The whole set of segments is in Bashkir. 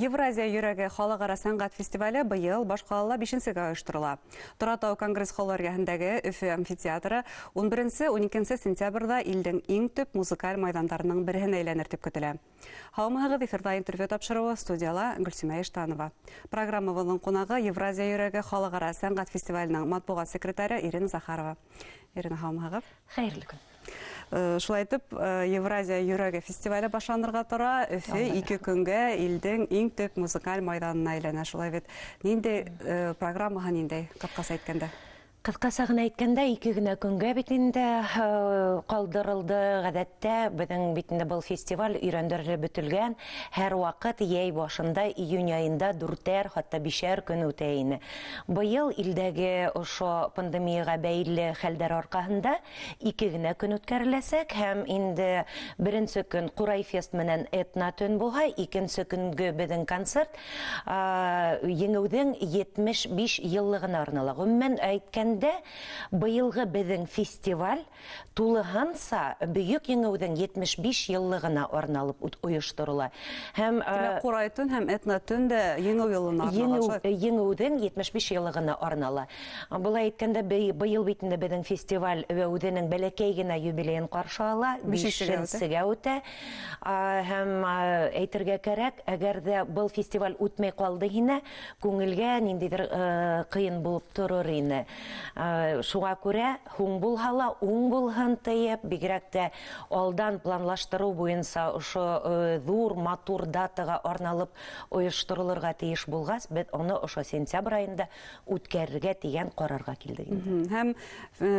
Евразия йөрәге халыҡ-ара сәнғәт фестивале быйыл баш ҡалала бишенсегә ойошторола. Торатау конгресс-холлы эргәһендәге Өфө амфитеатры 11-12 сентябрҙә илдең иң төп музыкаль майҙандарының береһенә әйләнер тип көтөлә. Һаумыһығыҙ, эфирҙа «Интервью» тапшырыуы, студияла Гөлсимә Иштанова. Программабыҙҙың ҡунағы — Евразия йөрәге халыҡ-ара сәнғәт фестиваленең матбуғат секретаре Ирина Захарова. Ирина, һаумыһығыҙ! Хәйерле көн! Шулай итеп, Евразия йөрәге фестивале башланырға тора. Өфө 2 көнгә илдең иң төп музыкаль майҙанына әйләнә, шулай бит? Ниндәй программаһы, ниндәй, ҡыҫҡаса әйткәндә? Ҡыҫҡаса ғына әйткәндә, 2 генә көнгә бит инде ҡалдырылды. Ғәҙәттә, беҙҙең бит инде был фестиваль өйрәндерелеп бөтөлгән, һәр ваҡыт йәй башында, июнь айында дүртәр, хатта бишәр көн үтә ине. Быйыл илдәге ошо пандемияға бәйле хәлдәр арҡаһында 2 генә көн үткәреләсәк, һәм инде беренсе көн Ҡурай фест менән этно төн булһа, икенсе көнгө беҙҙең концерт Еңеүҙең 75 йыллығына арнала. Ғөмүмән әйткәндә, быйылғы беҙҙең фестиваль тулыһынса Бөйөк Еңеүҙең 75 йыллығына арналып ойошторола. Һәм Тимәк, Ҡурай төн һәм этно төн дә Еңеү йылына арнала. Еңеүҙең 75 йыллығына арнала. Былай әйткәндә, быйыл бит инде беҙҙең фестиваль үҙенең бәләкәй генә юбилейын ҡаршы ала, бишенсегә үтә. Һәм әйтергә кәрәк, әгәр ҙә был фестиваль үтмәй ҡалды һинә, күңелгә ниндәйҙер ҡыйын булып торор ине. Шуға күрә, һуң булһа ла, уң булһын тиеп, бигерәк тә алдан планлаштырыу буйынса ошо ҙур, матур датаға арналып ойошторолорға тейеш булғас, беҙ уны ошо сентябрь айында үткәрергә тигән ҡарарға килдек инде. Һәм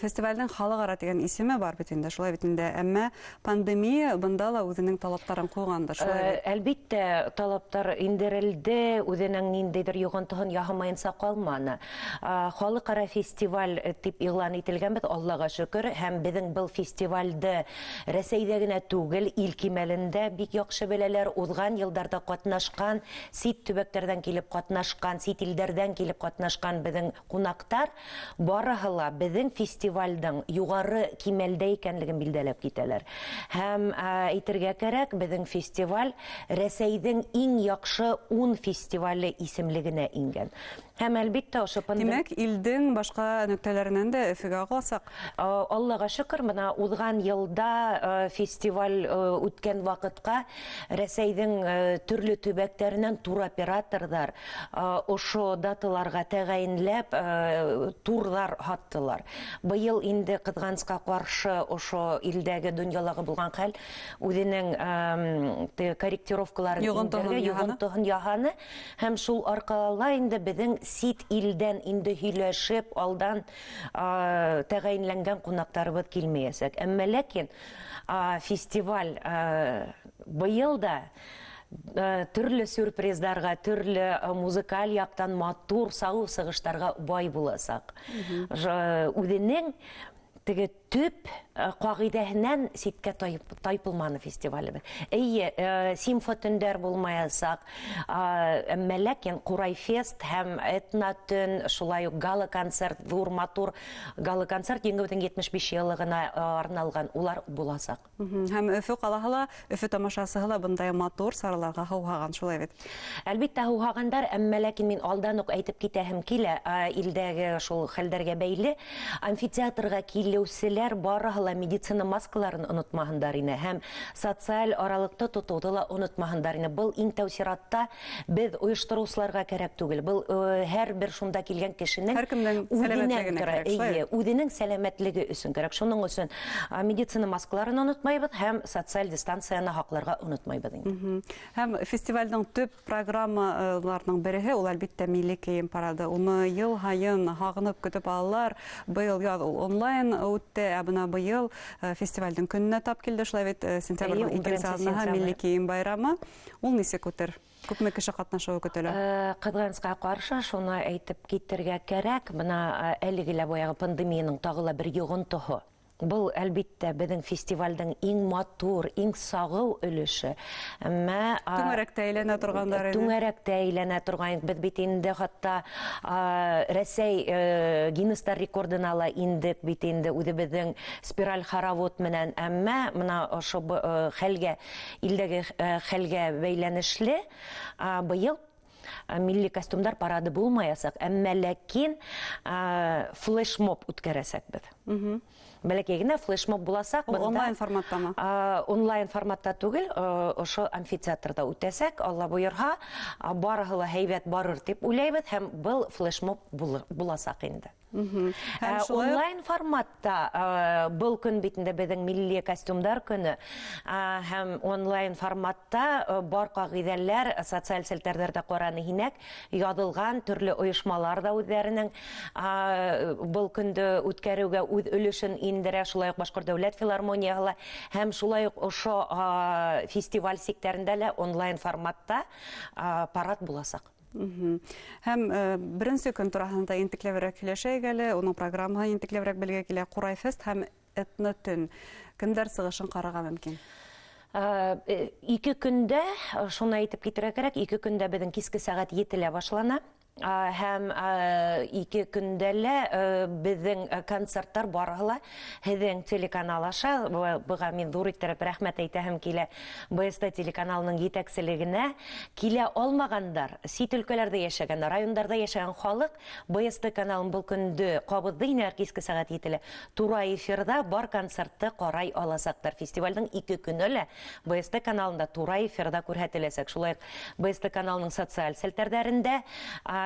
фестивалдең халыҡ-ара тигән исеме бар бит инде, шулай бит инде. Әммә пандемия бында ла үҙенең талаптарын ҡуйғандыр, шулай бит? Әлбиттә, талаптар индерелде, үҙенең ниндәйҙер йоғонтоһон яһамайынса ҡалманы. Халыҡ-ара фестиваль тип иғлан ителгәнбеҙ, Аллаға шөкөр, һәм беҙҙең был фестивальде Рәсәйҙә генә түгел, ил кимәлендә бик яҡшы беләләр, уҙған йылдарҙа ҡатнашҡан, сит төбәктәрҙән килеп ҡатнашҡан, сит илдәрҙән килеп ҡатнашҡан беҙҙең ҡунаҡтар барыһы ла беҙҙең фестивальдең юғары кимәлдә икәнлеген билдәләп китәләр. Һәм әйтергә кәрәк, беҙҙең фестиваль Рәсәйҙең иң яҡшы 10 фестивале исемлегенә ингән. Һәм, әлбиттә, ошо пандем... Тимәк, илдең башҡа нөктәләренән дә Өфөгә ағыласаҡ. Аллаға шөкөр, бына уҙған йылда фестиваль үткән ваҡытҡа Рәсәйҙең төрлө төбәктәренән туроператорҙар ошо даталарға тәғәйенләп турҙар һаттылар. Быйыл инде, ҡыҙғанысҡа ҡаршы, ошо илдәге, донъялағы булған хәл үҙенең корректировкаларын индерҙе, йоғонтоһон яһаны. Һәм шул арҡала инде беҙҙең сит илдән инде һөйләшеп, алдан тәғәйенләнгән ҡунаҡтарыбыҙ килмәйәсәк. Әммә ләкин фестиваль быйыл да төрлө сюрприздарға, төрлө музыкаль яҡтан матур, сағыу сығыштарға бай буласаҡ. Үҙенең теге төп ҡағиҙәһенән ситкә тайпылманы фестивалебеҙ. Эйе, симфотөндәр булмаясаҡ, әммә ләкин Ҡурай фест һәм этнотөн, шулай уҡ гала-концерт, ҙур матур гала-концерт Еңеүҙең 75 йыллығына арналған, улар буласаҡ. Һәм Өфө ҡалаһы ла, Өфө тамашасыһы ла бындай матур сараларға һыуһаған, шулай бит? Әлбиттә, һыуһағандар, әммә ләкин мин алдан уҡ әйтеп китәһем килә, илдәге шул хәлдәргә бәйле амфитеатрға килеүселәр барыһы ла медицина маскаларын онотмаһындар ине һәм социаль аралыҡты тотоуҙы ла онотмаһындар ине. Был иң тәү сиратта беҙ ойоштороусыларға кәрәк түгел. Был һәр бер шунда килгән кешенең һәр үҙенән тора. Эйе, үҙенең сәләмәтлеге өсөн кәрәк. Шуның өсөн медицина маскаларын онотмайбыҙ һәм социаль дистанцияны һаҡларға онотмайбыҙ инде. Һәм фестивалдең төп программаларының береһе ул, әлбиттә, милли кейем парады. Уны йыл һайын һағынып көтөп алалар. Быйыл яҙ ул онлайн үтте, ә бына быйыл фестивалдең көнөнә тап килде, шулай бит, сентябрҙең икенсе аҙнаһы милли кейем байрамы. Ул нисек үтер? Күпме кеше ҡатнашыуы көтөлә? Ҡыҙғанысҡа ҡаршы, шуны әйтеп китергә кәрәк, бына әлеге лә баяғы пандемияның тағы ла бер йоғонтоһо. Был, әлбиттә, беҙҙең фестивалдең иң матур, иң сағыу өлөшө. Әммә түңәрәктә әйләнә торғандар ине. Түңәрәктә әйләнә торған. Беҙ бит инде хатта Рәсәй Гиннестар рекордына ла индек бит инде үҙебеҙҙең спираль хоровод менән. Әммә бына ошо хәлгә, илдәге хәлгә бәйләнешле быйыл милли костюмдар парады булмаясаҡ, әммә ләкин флешмоб үткәрәсәкбеҙ. Бәләкәй генә флешмоб буласаҡ. Ул онлайн форматтамы? Онлайн форматта түгел, ошо амфитеатрҙа үтәсәк. Алла бойорһа, барыһы ла һәйбәт барыр тип уйлайбыҙ, һәм был флешмоб буласаҡ инде. Онлайн форматта был көн бит инде беҙҙең милли костюмдар көнө, һәм онлайн форматта бар ҡағиҙәләр социаль селтәрҙәрҙә ҡараны һинәк яҙылған, төрлө ойошмалар ҙа үҙҙәренең был көндө үткәреүгә үҙ өлөшөн индерә, шулай уҡ Башҡорт дәүләт филармонияһы ла, һәм шулай уҡ ошо фестиваль сиктәрендә лә онлайн форматта парад буласаҡ. Һәм беренсе көн тураһында ентекләберәк һөйләшәйек әле, уның программаһын ентекләберәк белгә килә. Ҡурай фест һәм этнотөн. Кемдәр сығышын ҡарарға мөмкин? 2 көндә, шуны әйтеп китергә кәрәк, 2 көндә беҙҙең киске сәғәт 7-лә башлана. Һәм 2 көндә лә беҙҙең концерттар барыһы ла һеҙҙең телеканал аша. Быға мин ҙур иттереп рәхмәт әйтәһем килә БСТ телеканалының етәкселегенә. Килә алмағандар, сит өлкәләрҙә йәшәгән, райондарҙа йәшәгән халыҡ БСТ каналын был көндө ҡабыҙҙы инә киске сәғәт 7-лә тура эфирҙа бар концертты ҡарай аласаҡтар. Фестивалдең 2 көнө лә БСТ каналында тура эфирҙа күрһәтеләсәк. Шулай уҡ БСТ каналының социаль селтәрҙәрендә,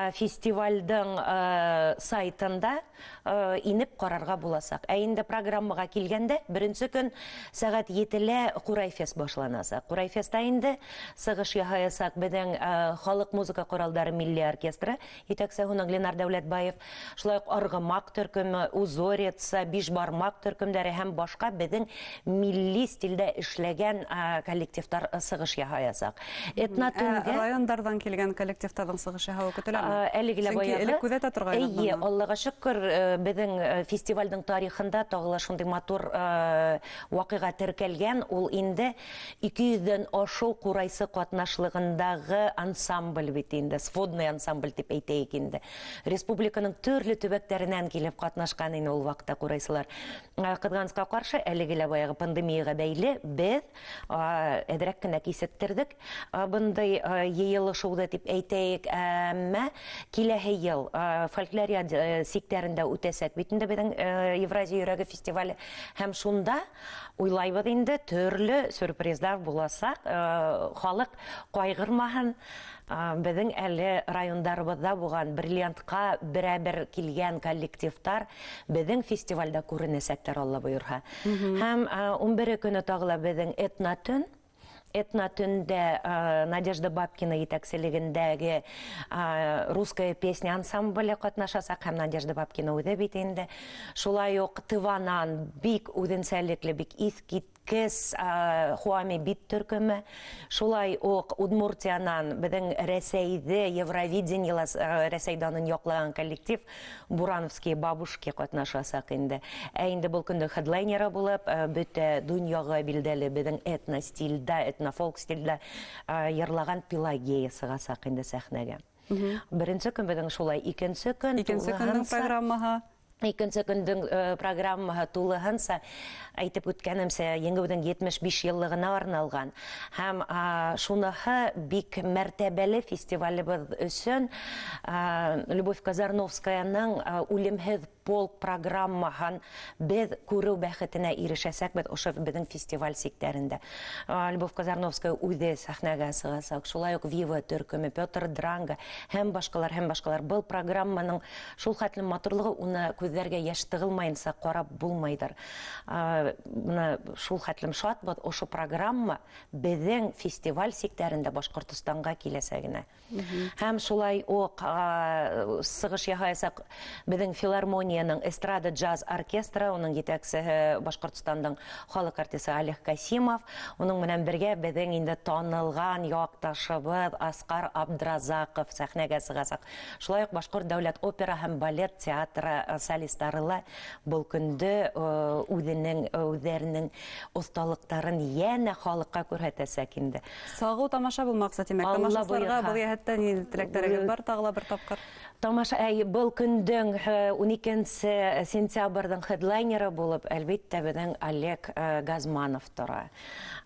фестивалдең сайтында инеп ҡарарға буласаҡ. Ә инде программаға килгәндә, беренсе көн сәғәт 7-лә Ҡурай фест башланасаҡ. Ҡурай феста инде сығыш яһаясаҡ беҙҙең халыҡ музыка ҡоралдары милли оркестры, етәксе уның Ленар Дәүләтбаев, шулай уҡ Арғымаҡ төркөмө, Узорица, Бишбармаҡ төркөмдәре һәм башҡа беҙҙең милли стилдә эшләгән коллективтар сығыш яһаясаҡ. Этнотөнгә райондарҙан килгән коллективтарҙың сығыш яһауы көтөләме? Әлеге лә баяғы. Элек күҙәтә торғайныҡ быны. Эйе, Аллаға шөкөр, беҙҙең фестивалдең тарихында тағы ла шундай матур ваҡиға теркәлгән. Ул инде 200-дән ашыу ҡурайсы ҡатнашлығындағы ансамбль бит инде, сводный ансамбль тип әйтәйек инде. Республиканың төрлө төбәктәренән килеп ҡатнашҡан ине ул ваҡытта ҡурайсылар. Ҡыҙғанысҡа ҡаршы, әлеге лә баяғы пандемияға бәйле беҙ әҙерәк кенә кисектерҙек бындай йыйылышыуҙы тип әйтәйек. Әммә киләһе йыл фольклориада сиктәрендә үтәсәк бит инде беҙҙең Евразия йөрәге фестивале, һәм шунда уйлайбыҙ инде төрлө сюрприздар буласаҡ. Халыҡ ҡайғырмаһын, беҙҙең әле райондарыбыҙҙа булған бриллиантҡа берәбер килгән коллективтар беҙҙең фестивалдә күренәсәктәр, Алла бойорһа. Һәм 11 көнө тағы ла беҙҙең этнотөн. Этнотөндә Надежда Бабкина етәкселегендәге «Русская песня» ансамбле ҡатнашасаҡ, һәм Надежда Бабкина үҙе бит инде. Шулай уҡ Тыванан бик үҙенсәлекле, бик иҫкиткес Хуами бит төркөмө. Шулай уҡ Удмуртиянан беҙҙең Рәсәйҙе Евровидениела Рәсәй данын яҡлаған коллектив Бурановские бабушки ҡатнашасаҡ инде. Ә инде был көндөң хедлайнеры булып бөтә донъяға билдәле беҙҙең этно стилдә, этнофолк стилдә йырлаған Пелагея сығасаҡ инде сәхнәгә. Беренсе көн беҙҙең шулай, икенсе көн Икенсе көндөң программаһы. Икенсе көндөң программаһы тулыһынса, әйтеп үткәнемсә, Еңеүҙең 75 йыллығына арналған. Һәм шуныһы бик мәртәбәле фестивалебеҙ өсөн Любовь Казарновскаяның үлемһеҙ полк программаһын беҙ күреү бәхетенә ирешәсәкбеҙ ошо беҙҙең фестиваль сиктәрендә. Любовь Казарновская үҙе сәхнәгә сығасаҡ, шулай уҡ Вива төркөмө, Петр Дранга һәм башҡалар, һәм башҡалар. Был программаның шул хәтлем матурлығы, уны күҙҙәргә йәш тығылмайынса ҡарап булмайҙыр. Бына шул хәтлем шатбыҙ, ошо программа беҙҙең фестиваль сиктәрендә Башҡортостанға киләсәгенә. Һәм шулай уҡ сығыш яһаясаҡ беҙҙең филармонияның эстрада джаз оркестры, уның етәксеһе Башҡортостандың халыҡ артисы Олег Касимов. Уның менән бергә беҙҙең инде танылған яҡташыбыҙ Асҡар Абдразаҡов сәхнәгә сығасаҡ. Шулай уҡ Башҡорт дәүләт опера һәм балет театры Солистары ла был көндө үҙенең үҙҙәренең оҫталыҡтарын йәнә халыҡҡа күрһәтәсәк инде. Сағыу тамаша булмаҡсы, тимәк. Алла Тамашасыларға бойорһа. Был йәһәттән ниндәй теләктәрегеҙ бар тағы ла бер тапҡыр? Тамаша, әй, был көндөң 12 сентябрҙың хедлайнеры булып, әлбиттә, беҙҙең Олег Газманов тора.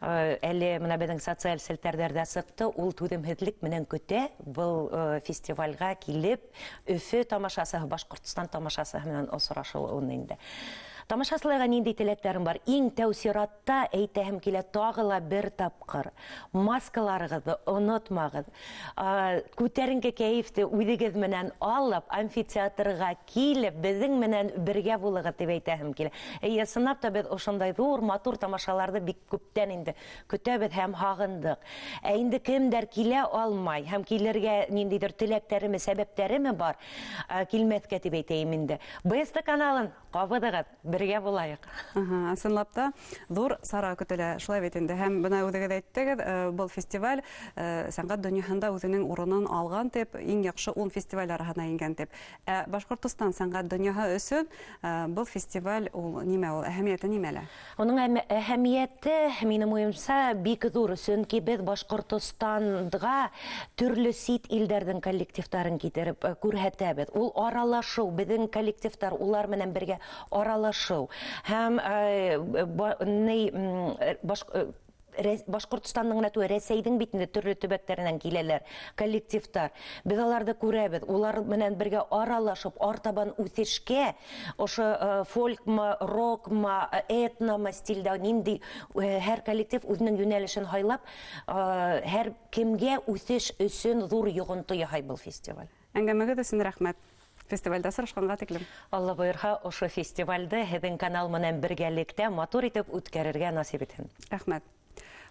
Әле бына беҙҙең социаль селтәрҙәрҙә сыҡты, ул түҙемһеҙлек менән көтә был фестивальгә килеп, Өфө тамашасыһы, Башҡортостан тамашасыһы менән осрашыуын инде. Тамашасыларға ниндәй теләктәрем бар? Иң тәү сиратта әйтәһем килә тағы ла бер тапҡыр. Маскаларығыҙҙы онотмағыҙ. Күтәренке кәйефте үҙегеҙ менән алып, амфитеатрға килеп, беҙҙең менән бергә булығыҙ тип әйтәһем килә. Эйе, ысынлап та беҙ ошондай ҙур, матур тамашаларҙы бик күптән инде көтәбеҙ һәм һағындыҡ. Ә инде кемдәр килә алмай һәм килергә ниндәйҙер теләктәреме, сәбәптәреме бар, килмәҫкә тип әйтәйем инде. БСТ каналын ҡабыҙығыҙ, бергә булайыҡ. Ысынлап та ҙур сара көтөлә, шулай бит инде. Һәм бына үҙегеҙ әйттегеҙ, был фестиваль сәнғәт донъяһында үҙенең урынын алған тип, иң яҡшы 10 фестиваль араһына ингән тип. Ә Башҡортостан сәнғәт донъяһы өсөн был фестиваль ул нимә ул, әһәмиәте нимәлә? Уның әһәмиәте, минең уйымса, бик ҙур, сөнки беҙ Башҡортостанға төрлө сит илдәрҙең коллективтарын китереп күрһәтәбеҙ. Ул аралашыу, беҙҙең коллективтар улар менән бергә аралашыу. Һәм Башҡортостандың ғына түгел, Рәсәйҙең бит инде төрлө төбәктәренән киләләр коллективтар. Беҙ аларҙы күрәбеҙ, улар менән бергә аралашып, артабан үҫешкә, ошо фолькмы, рокмы, этномы стилдә ниндәй һәр коллектив үҙенең йүнәлешен һайлап, һәр кемгә үҫеш өсөн ҙур йоғонто яһай был фестиваль. Әңгәмәгеҙ өсөн рәхмәт. Фестивальдә осрашҡанға тиклем. Алла бойорһа, ошо фестивальде һеҙҙең канал менән бергәлектә матур итеп үткәрергә насип итһен. Рәхмәт.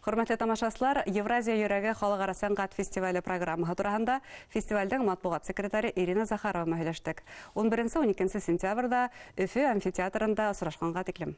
Хөрмәтле тамашасылар, Евразия йөрәге халыҡ-ара сәнғәт фестивале программаһы тураһында фестивалдең матбуғат секретаре Ирина Захарова менән һөйләштек. 11-12 сентябрҙә Өфө амфитеатрында осрашҡанға тиклем.